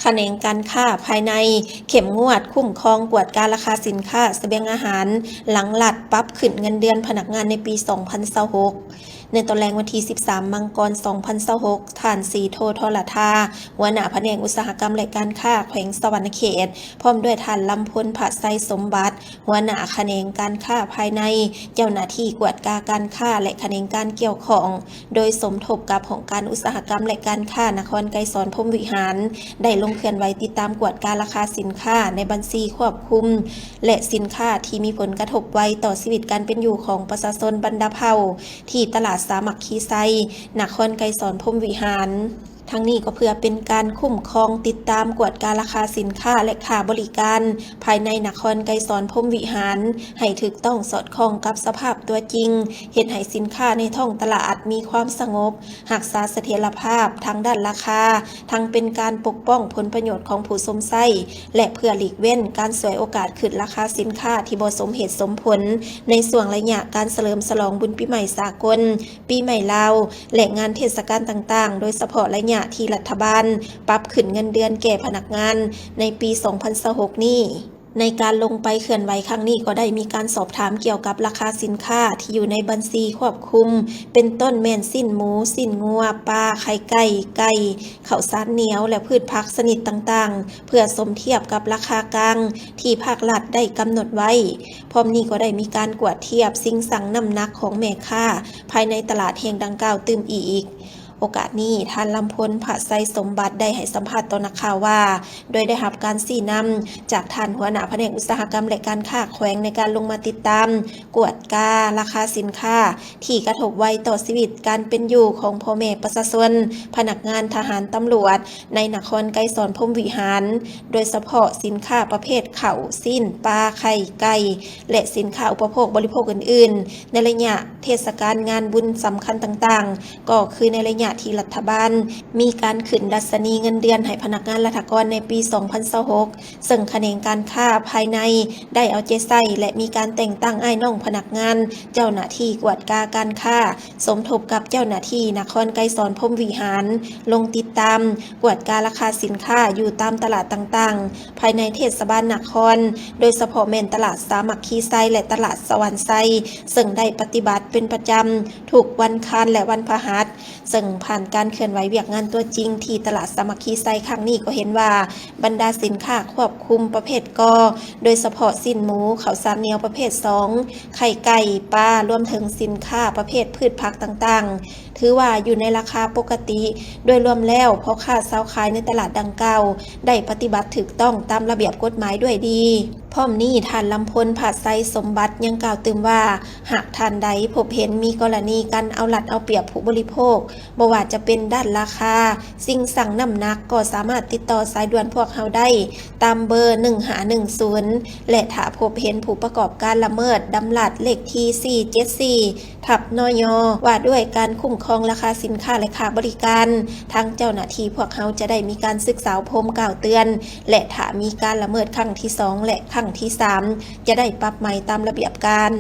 ຂະແໜງການຄ້າພາຍໃນເຂັ້ມງວດຄຸ້ມຄອງກວດກາລາຄາສິນຄ້າສະບຽງອາຫານ ຫຼັງລັດປັບຂຶ້ນເງິນເດືອນພະນັກງານໃນປີສອງພັນຊາວຫົກ. ໃນຕອນແລງວັນທີສິບສາມ ມັງກອນ ສອງພັນຊາວຫົກ, ທ່ານ ສີໂທ ທໍລະທາ ຫົວໜ້າພະແນກອຸດສາຫະກຳ ແລະ ການຄ້າແຂວງສະຫວັນນະເຂດ ພ້ອມດ້ວຍທ່ານ ລຳພົນ ພະໄຊສົມບັດ ຫົວໜ້າຂະແໜງການຄ້າພາຍໃນ, ເຈົ້າໜ້າທີ່ກວດກາການຄ້າ ແລະ ຂະແໜງການກ່ຽວຂ້ອງ ໂດຍສົມທົບກັບຫ້ອງການອຸດສາຫະກຳ ແລະ ການຄ້ານະຄອນໄກສອນ ພົມວິຫານ ໄດ້ລົງເຄື່ອນໄຫວຕິດຕາມກວດກາລາຄາສິນຄ້າໃນບັນຊີຄວບຄຸມ ແລະ ສິນຄ້າທີ່ມີຜົນກະທົບໄວຕໍ່ຊີວິດການເປັນຢູ່ຂອງປະຊາຊົນບັນດາເຜົ່າ ທີ່ຕະຫຼາດສາມັກຄີໄຊ ນະຄອນໄກສອນ ພົມວິຫານ. ທັງນີ້ກໍເພື່ອເປັນການຄຸ້ມຄອງ, ຕິດຕາມ, ກວດກາລາຄາສິນຄ້າ ແລະ ຄ່າບໍລິການ ພາຍໃນນະຄອນໄກສອນ ພົມວິຫານ ໃຫ້ຖືກຕ້ອງສອດຄ່ອງກັບສະພາບຕົວຈິງ, ເຮັດໃຫ້ສິນຄ້າໃນທ້ອງຕະຫຼາດມີຄວາມສະຫງົບ, ຮັກສາສະຖຽນລະພາບທາງດ້ານລາຄາ, ທັງເປັນການປົກປ້ອງຜົນປະໂຫຍດຂອງຜູ້ຊົມໃຊ້ ແລະ ເພື່ອຫຼີກເວັ້ນການສວຍໂອກາດຂຶ້ນລາຄາສິນຄ້າທີ່ບໍ່ສົມເຫດສົມຜົນ ໃນຊ່ວງໄລຍະການສະເຫຼີມສະຫຼອງບຸນປີໃໝ່ສາກົນ, ປີໃໝ່ລາວ ແລະ ງານເທດສະການຕ່າງໆ, ໂດຍສະເພາະໄລຍະທີ່ລັດຖະບານປັບຂຶ້ນເງິນເດືອນແກ່ພະນັກງານໃນປີສອງພັນຊາວຫົກນີ້. ໃນການລົງໄປເຄື່ອນໄຫວຄັ້ງນີ້ ກໍໄດ້ມີການສອບຖາມກ່ຽວກັບລາຄາສິນຄ້າທີ່ຢູ່ໃນບັນຊີຄວບຄຸມ, ເປັນຕົ້ນແມ່ນຊີ້ນໝູ, ຊີ້ນງົວ, ປາ, ໄຂ່ໄກ່, ໄກ່, ເຂົ້າສານໜຽວ ແລະ ພືດຜັກຊະນິດຕ່າງໆ ເພື່ອສົມທຽບກັບລາຄາກາງທີ່ພາກລັດໄດ້ກຳນົດໄວ້. ພ້ອມນີ້ກໍໄດ້ມີການກວດທຽບຊິງຊັ່ງນ້ຳໜັກຂອງແມ່ຄ້າພາຍໃນຕະຫຼາດແຫ່ງດັ່ງກ່າວຕື່ມອີກ. ໂອກາດນີ້ ທ່ານ ລຳພົນ ພະໄຊສົມບັດ ໄດ້ໃຫ້ສຳພາດຕໍ່ນັກຂ່າວວ່າ ໂດຍໄດ້ຮັບການຊີ້ນຳຈາກທ່ານຫົວໜ້າພະແນກອຸດສາຫະກຳ ແລະ ການຄ້າແຂວງ ໃນການລົງມາຕິດຕາມກວດກາລາຄາສິນຄ້າທີ່ກະທົບໄວຕໍ່ຊີວິດການເປັນຢູ່ຂອງພໍ່ແມ່ປະຊາຊົນ, ພະນັກງານ, ທະຫານ, ຕຳຫຼວດ ໃນນະຄອນໄກສອນ ພົມວິຫານ, ໂດຍສະເພາະສິນຄ້າປະເພດເຂົ້າ, ຊີ້ນ, ປາ, ໄຂ່, ໄກ່ ແລະ ສິນຄ້າອຸປະໂພກບໍລິໂພກອື່ນໆ ໃນໄລຍະເທດສະການງານບຸນສຳຄັນຕ່າງໆ ກໍຄືໃນໄລຍະທີ່ລັດຖະບານມີການຂຶ້ນດັດຊະນີເງິນເດືອນໃຫ້ພະນັກງານລັດຖະກອນໃນປີສອງພັນຊາວຫົກ ເຊິ່ງຂະແໜງການຄ້າພາຍໃນໄດ້ເອົາໃຈໃສ່ ແລະ ມີການແຕ່ງຕັ້ງອ້າຍນ້ອງພະນັກງານ, ເຈົ້າໜ້າທີ່ກວດກາການຄ້າ ສົມທົບກັບເຈົ້າໜ້າທີ່ນະຄອນໄກສອນ ພົມວິຫານ ລົງຕິດຕາມກວດກາລາຄາສິນຄ້າຢູ່ຕາມຕະຫຼາດຕ່າງໆ ພາຍໃນເທດສະບານນະຄອນ, ໂດຍສະເພາະແມ່ນຕະຫຼາດສາມັກຄີໄຊ ແລະ ຕະຫຼາດສະຫວັນໄຊ, ເຊິ່ງໄດ້ປະຕິບັດເປັນປະຈຳທຸກວັນຄານ ແລະ ວັນພະຫັດ. ເຊິ່ງຜ່ານການເຄື່ອນໄຫວວຽກງານຕົວຈິງທີ່ຕະຫຼາດສາມັກຄີໄຊຄັ້ງນີ້ ກໍເຫັນວ່າບັນດາສິນຄ້າຄວບຄຸມປະເພດກໍ ໂດຍສະເພາະຊີ້ນໝູ, ເຂົ້າສານໜຽວປະເພດສອງ, ໄຂ່ໄກ່, ປາ, ລວມເຖິງສິນຄ້າປະເພດພືດຜັກຕ່າງໆ ຖືວ່າຢູ່ໃນລາຄາປົກກະຕິ. ໂດຍລວມແລ້ວ, ພໍ່ຄ້າຊາວຂາຍໃນຕະຫຼາດດັ່ງກ່າວ ໄດ້ປະຕິບັດຖືກຕ້ອງຕາມລະບຽບກົດໝາຍດ້ວຍດີ. ພ້ອມນີ້, ທ່ານ ລຳພົນ ພະໄຊສົມບັດ ຍັງກ່າວຕື່ມວ່າ ຫາກທ່ານໃດພົບເຫັນມີກໍລະນີການເອົາລັດເອົາປຽບຜູ້ບໍລິໂພກ, ບໍ່ວ່າຈະເປັນດ້ານລາຄາ, ສິ່ງຊັ່ງນ້ຳໜັກ, ກໍສາມາດຕິດຕໍ່ສາຍດ່ວນພວກເຮົາໄດ້ຕາມເບີໜຶ່ງຫ້າໜຶ່ງສູນ ແລະ ຖ້າພົບເຫັນຜູ້ປະກອບການລະເມີດດຳລັດເລກທີສີ່ເຈັດສີ່ ທັບ ນຍ ວ່າດ້ວຍການຄຸ້ມຄອງລາຄາສິນຄ້າ ແລະ ຄ່າບໍລິການ, ທາງເຈົ້າໜ້າທີ່ພວກເຮົາຈະໄດ້ມີການສຶກສາອົບຮົມກ່າວເຕືອນ ແລະ ຖ້າມີການລະເມີດຄັ້ງທີສອງ ແລະ ຄັ້ງທີສາມ ຈະໄດ້ປັບໃໝຕາມລະບຽບການ.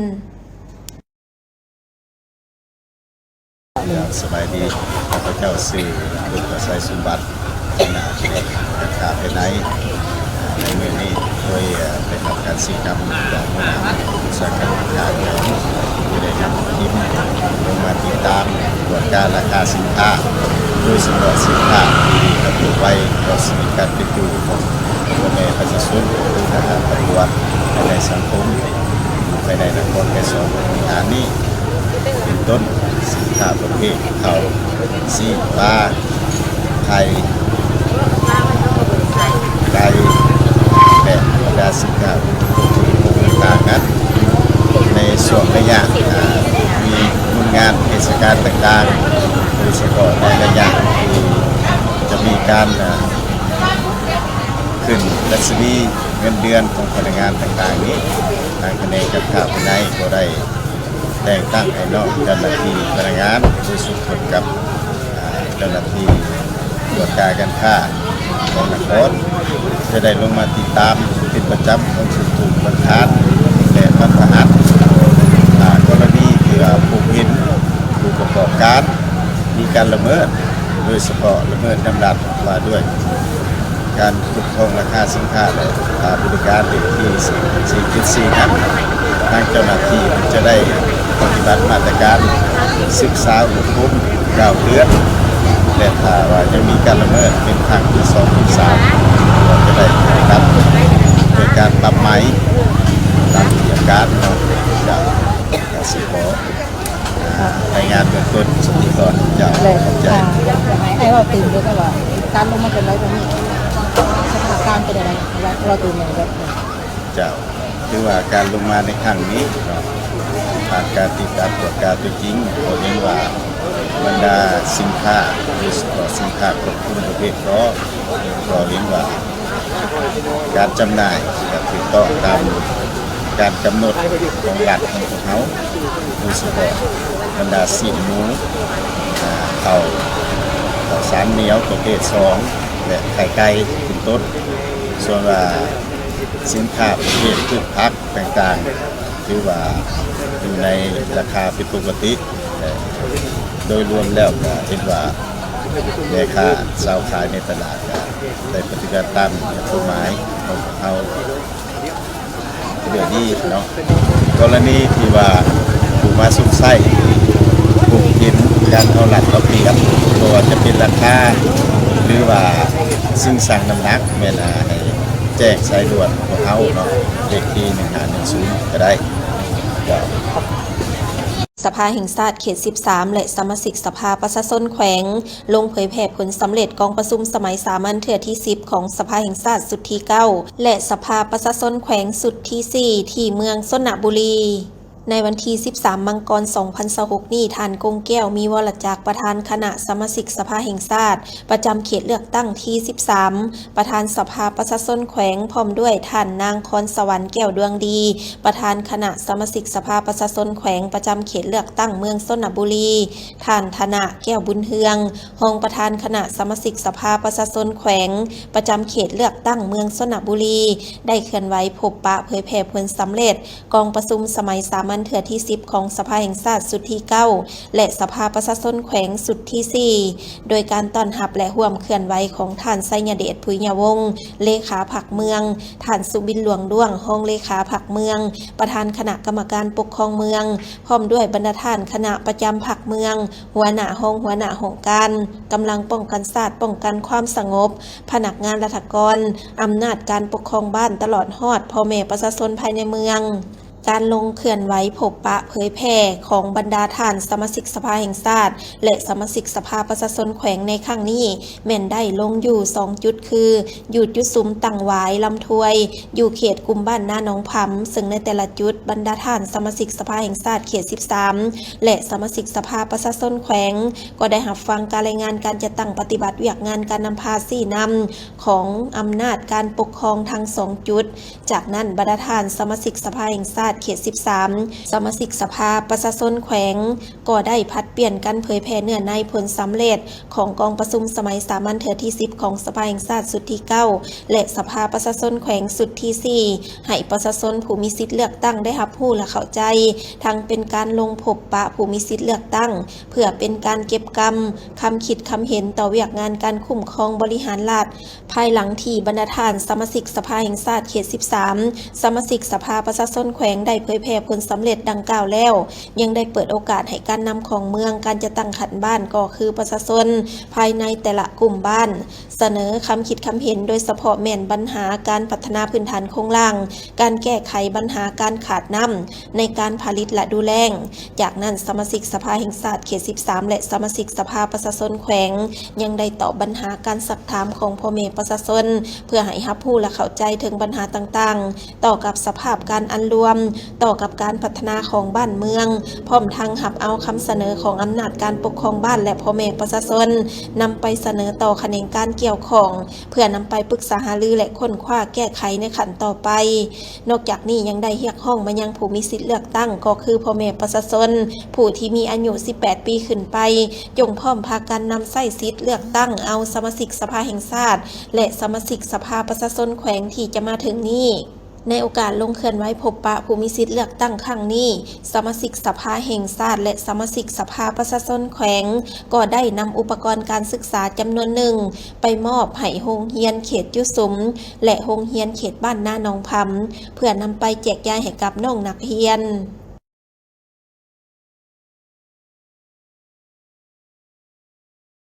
ສະບາຍດີ, ຂ້າພະເຈົ້າຊື່ ບຸດປະໄຊສົມບັດ ຫົວໜ້າແຜນການຄ້າພາຍໃນ. ໃນມື້ນີ້ ໂດຍໄດ້ຮັບການຊີ້ນຳຈາກຫົວໜ້າອຸດສາຫະກຳການຄ້າ ທີ່ໄດ້ນຳທີມລົງມາຕິດຕາມກວດກາລາຄາສິນຄ້າ ໂດຍສະເພາະສິນຄ້າທີ່ກະທົບໄວຕໍ່ຊີວິດການເປັນຢູ່ຂອງພໍ່ແມ່ປະຊາຊົນ, ທະຫານ, ຕຳຫຼວດ ພາຍໃນສັງຄົມ ພາຍໃນນະຄອນໄກສອນ ວິຫານນີ້ ເປັນຕົ້ນສິນຄ້າປະເພດເຂົ້າ, ຊີ້ນ, ປາ, ໄຂ່, ໄກ່ ແລະ ບັນດາສິນຄ້າອຸປະໂພກບໍລິໂພກຕ່າງໆນັ້ນ ໃນຊ່ວງໄລຍະ ອາ ມີບຸນງານເທດສະການຕ່າງໆ ໂດຍສະເພາະໃນໄລຍະທີ່ຈະມີການ ອາ ຂຶ້ນດັດຊະນີເງິນເດືອນຂອງພະນັກງານຕ່າງໆນີ້ ທາງຂະແໜງການຄ້າພາຍໃນກໍໄດ້ ແຕ່ງຕັ້ງໃຫ້ນ້ອງເຈົ້າໜ້າທີ່ພະນັກງານ ໂດຍສົມທົບກັບ ອາ ເຈົ້າໜ້າທີ່ກວດກາການຄ້າຂອງນະຄອນ ຈະໄດ້ລົງມາຕິດຕາມເປັນປະຈຳຂອງທຸກໆວັນຄານ ແລະ ວັນພະຫັດ ອາ ກໍລະນີທີ່ວ່າພົບເຫັນຜູ້ປະກອບການມີການລະເມີດ ໂດຍສະເພາະລະເມີດດຳລັດວ່າດ້ວຍ ການຄຸ້ມຄອງລາຄາສິນຄ້າ ແລະ ອາ ບໍລິການເລກທີສີ່ເຈັດສີ່ນັ້ນ ທາງເຈົ້າໜ້າທີ່ຈະໄດ້ປະຕິບັດມາດຕະການສຶກສາອົບຮົມເກົ້າເດືອນ ແລະ ຖ້າວ່າຍັງມີການລະເມີດເປັນຄັ້ງທີສອງ ທີສາມ ກໍຈະໄດ້ປະຕິບັດໂດຍການປັບໃໝຕາມລະບຽບການເນາະ. ຈະ ກະຊິຂໍ ລາຍງານເບື້ອງຕົ້ນສ່ຳນີ້ກ່ອນ. ເຈົ້າ ແລະ ຂອບໃຈ. ອ່າ ຢາກໃຫ້ອ້າຍເວົ້າຕື່ມເດີວ່າ ການລົງມາເຄື່ອນໄຫວຄັ້ງນີ້ ສະພາບການເປັນຈັ່ງໃດ? ເວົ້າ ເວົ້າຕື່ມແດ່ເດີ. ເຈົ້າ ຖືວ່າການລົງມາໃນຄັ້ງນີ້ເນາະ ຜ່ານການຕິດຕາມກວດກາຕົວຈິງ ກໍເຫັນວ່າບັນດາສິນຄ້າ ໂດຍສະເພາະສິນຄ້າຄວບຄຸມປະເພດ ກໍ ກໍເຫັນວ່າ ການຈຳໜ່າຍກະຖືກຕ້ອງຕາມການກຳນົດຂອງລັດຂອງພວກເຮົາ, ໂດຍສະເພາະບັນດາຊີ້ນໝູ, ອາ, ເຂົ້າ, ເຂົ້າສານໜຽວປະເພດສອງ ແລະ ໄຂ່ໄກ່ ເປັນຕົ້ນ. ສ່ວນວ່າສິນຄ້າປະເພດພືດຜັກຕ່າງໆ ຖືວ່າຢູ່ໃນລາຄາຜິດປົກກະຕິ ແລະ ໂດຍລວມແລ້ວກະເຫັນວ່າ ແມ່ຄ້າຊາວຂາຍໃນຕະຫຼາດກະໄດ້ປະຕິບັດຕາມກົດໝາຍຂອງພວກເຮົາເລື່ອງນີ້ເນາະ. ກໍລະນີທີ່ວ່າຜູ້ມາຊຸກໃຊ້ ຜູ້ເຫັນການເອົາລັດເອົາປຽບ ບໍ່ວ່າຈະເປັນລາຄາ ຫຼືວ່າສິ່ງຊັ່ງນ້ຳໜັກ ແມ່ນ ອາ ໃຫ້ແຈ້ງສາຍດ່ວນຂອງເຮົາເນາະ ເລກທີໜຶ່ງຫ້າໜຶ່ງສູນກໍໄດ້. ສະພາແຫ່ງຊາດເຂດສິບສາມ ແລະ ສະມາຊິກສະພາປະຊາຊົນແຂວງ ລົງເຜີຍແຜ່ຜົນສຳເລັດກອງປະຊຸມສະໄໝສາມັນເທື່ອທີສິບ ຂອງສະພາແຫ່ງຊາດຊຸດທີເກົ້າ ແລະ ສະພາປະຊາຊົນແຂວງຊຸດທີສີ່ ທີ່ເມືອງຊົນນະບູລີ. ໃນວັນທີສິບສາມ ມັງກອນ ສອງພັນຊາວຫົກນີ້, ທ່ານ ກົງແກ້ວ ມີວໍລະຈັກ ປະທານຄະນະສະມາຊິກສະພາແຫ່ງຊາດ ປະຈຳເຂດເລືອກຕັ້ງທີສິບສາມ, ປະທານສະພາປະຊາຊົນແຂວງ ພ້ອມດ້ວຍທ່ານນາງ ຄອນສະຫວັນ ແກ້ວດວງດີ ປະທານຄະນະສະມາຊິກສະພາປະຊາຊົນແຂວງ ປະຈຳເຂດເລືອກຕັ້ງເມືອງຊົນນະບູລີ, ທ່ານ ທະນະ ແກ້ວບຸນເຮືອງ ຮອງປະທານຄະນະສະມາຊິກສະພາປະຊາຊົນແຂວງ ປະຈຳເຂດເລືອກຕັ້ງເມືອງຊົນນະບູລີ ໄດ້ເຄື່ອນໄຫວພົບປະເຜີຍແຜ່ຜົນສຳເລັດກອງປະຊຸມສະໄໝສາມັນເທື່ອທີສິບ ຂອງສະພາແຫ່ງຊາດຊຸດທີເກົ້າ ແລະ ສະພາປະຊາຊົນແຂວງຊຸດທີສີ່ ໂດຍການຕ້ອນຮັບ ແລະ ຮ່ວມເຄື່ອນໄຫວຂອງທ່ານ ໄຊຍະເດດ ຜຸຍຍະວົງ ເລຂາພັກເມືອງ, ທ່ານ ສຸບິນ ຫຼວງດ້ວງ ຮອງເລຂາພັກເມືອງ ປະທານຄະນະກຳມະການປົກຄອງເມືອງ ພ້ອມດ້ວຍບັນດາທ່ານຄະນະປະຈຳພັກເມືອງ, ຫົວໜ້າຫ້ອງ, ຫົວໜ້າຫ້ອງການ, ກຳລັງປ້ອງກັນຊາດ, ປ້ອງກັນຄວາມສະຫງົບ, ພະນັກງານລັດຖະກອນ, ອຳນາດການປົກຄອງບ້ານ, ຕະຫຼອດຮອດພໍ່ແມ່ປະຊາຊົນພາຍໃນເມືອງ. ການລົງເຄື່ອນໄຫວພົບປະເຜີຍແຜ່ຂອງບັນດາທ່ານສະມາຊິກສະພາແຫ່ງຊາດ ແລະ ສະມາຊິກສະພາປະຊາຊົນແຂວງໃນຄັ້ງນີ້ ແມ່ນໄດ້ລົງຢູ່ສອງຈຸດ ຄື ຢູ່ຈຸດສຸມຕັ້ງຫວາຍລຳຖ້ວຍ ຢູ່ເຂດກຸ່ມບ້ານນາໜອງຜຳ, ເຊິ່ງໃນແຕ່ລະຈຸດ ບັນດາທ່ານສະມາຊິກສະພາແຫ່ງຊາດເຂດສິບສາມ ແລະ ສະມາຊິກສະພາປະຊາຊົນແຂວງ ກໍໄດ້ຮັບຟັງການລາຍງານການຈັດຕັ້ງປະຕິບັດວຽກງານການນຳພາຊີ້ນຳຂອງອຳນາດການປົກຄອງທັງສອງຈຸດ. ຈາກນັ້ນ ບັນດາທ່ານສະມາຊິກສະພາແຫ່ງຊາດເຂດສິບສາມ, ສະມາຊິກສະພາປະຊາຊົນແຂວງ ກໍໄດ້ຜັດປ່ຽນກັນເຜີຍແຜ່ເນື້ອໃນຜົນສຳເລັດຂອງກອງປະຊຸມສະໄໝສາມັນເທື່ອທີສິບ ຂອງສະພາແຫ່ງຊາດຊຸດທີເກົ້າ ແລະ ສະພາປະຊາຊົນແຂວງຊຸດທີສີ່ ໃຫ້ປະຊາຊົນຜູ້ມີສິດເລືອກຕັ້ງໄດ້ຮັບຮູ້ ແລະ ເຂົ້າໃຈ, ທັງເປັນການລົງພົບປະຜູ້ມີສິດເລືອກຕັ້ງ ເພື່ອເປັນການເກັບກຳຄຳຄິດຄຳເຫັນຕໍ່ວຽກງານການຄຸ້ມຄອງບໍລິຫານລັດ. ພາຍຫຼັງທີ່ບັນດາທ່ານສະມາຊິກສະພາແຫ່ງຊາດເຂດສິບສາມ, ສະມາຊິກສະພາປະຊາຊົນແຂວງໄດ້ເຜີຍແຜ່ຜົນສຳເລັດດັ່ງກ່າວແລ້ວ, ຍັງໄດ້ເປີດໂອກາດໃຫ້ການນຳຂອງເມືອງ, ການຈັດຕັ້ງຂັ້ນບ້ານ ກໍຄືປະຊາຊົນພາຍໃນແຕ່ລະກຸ່ມບ້ານ ສະເໜີຄຳຄິດຄຳເຫັນ, ໂດຍສະເພາະແມ່ນບັນຫາການພັດທະນາພື້ນຖານໂຄງລ່າງ, ການແກ້ໄຂບັນຫາການຂາດນ້ຳໃນການຜະລິດລະດູແລ້ງ. ຈາກນັ້ນ ສະມາຊິກສະພາແຫ່ງຊາດເຂດສິບສາມ ແລະ ສະມາຊິກສະພາປະຊາຊົນແຂວງ ຍັງໄດ້ຕອບບັນຫາການຊັກຖາມຂອງພໍ່ແມ່ປະຊາຊົນ ເພື່ອໃຫ້ຮັບຮູ້ ແລະ ເຂົ້າໃຈເຖິງບັນຫາຕ່າງໆ ຕໍ່ກັບສະພາບການອັນລວມ, ຕໍ່ກັບການພັດທະນາຂອງບ້ານເມືອງ, ພ້ອມທັງຮັບເອົາຄຳສະເໜີຂອງອຳນາດການປົກຄອງບ້ານ ແລະ ພໍ່ແມ່ປະຊາຊົນ ນຳໄປສະເໜີຕໍ່ຂະແໜງການກ່ຽວຂ້ອງ ເພື່ອນຳໄປປຶກສາຫາລື ແລະ ຄົ້ນຄວ້າແກ້ໄຂໃນຂັ້ນຕໍ່ໄປ. ນອກຈາກນີ້ຍັງໄດ້ຮຽກຮ້ອງມາຍັງຜູ້ມີສິດເລືອກຕັ້ງ ກໍຄືພໍ່ແມ່ປະຊາຊົນຜູ້ທີ່ມີອາຍຸສິບແປດປີຂຶ້ນໄປ ຈົ່ງພ້ອມພາກັນນຳໃຊ້ສິດເລືອກຕັ້ງເອົາສະມາຊິກສະພາແຫ່ງຊາດ ແລະ ສະມາຊິກສະພາປະຊາຊົນແຂວງທີ່ຈະມາເຖິງນີ້. ໃນໂອກາດລົງເຄື່ອນໄຫວພົບປະຜູ້ມີສິດເລືອກຕັ້ງຄັ້ງນີ້, ສະມາຊິກສະພາແຫ່ງຊາດ ແລະ ສະມາຊິກສະພາປະຊາຊົນແຂວງ ກໍໄດ້ນຳອຸປະກອນການສຶກສາຈຳນວນໜຶ່ງ ໄປມອບໃຫ້ໂຮງຮຽນເຂດຈຸຊຸມ ແລະ ໂຮງຮຽນເຂດບ້ານນາໜອງພຳ ເພື່ອນຳໄປແຈກຢາຍໃຫ້ກັບນ້ອງນັກຮຽນ.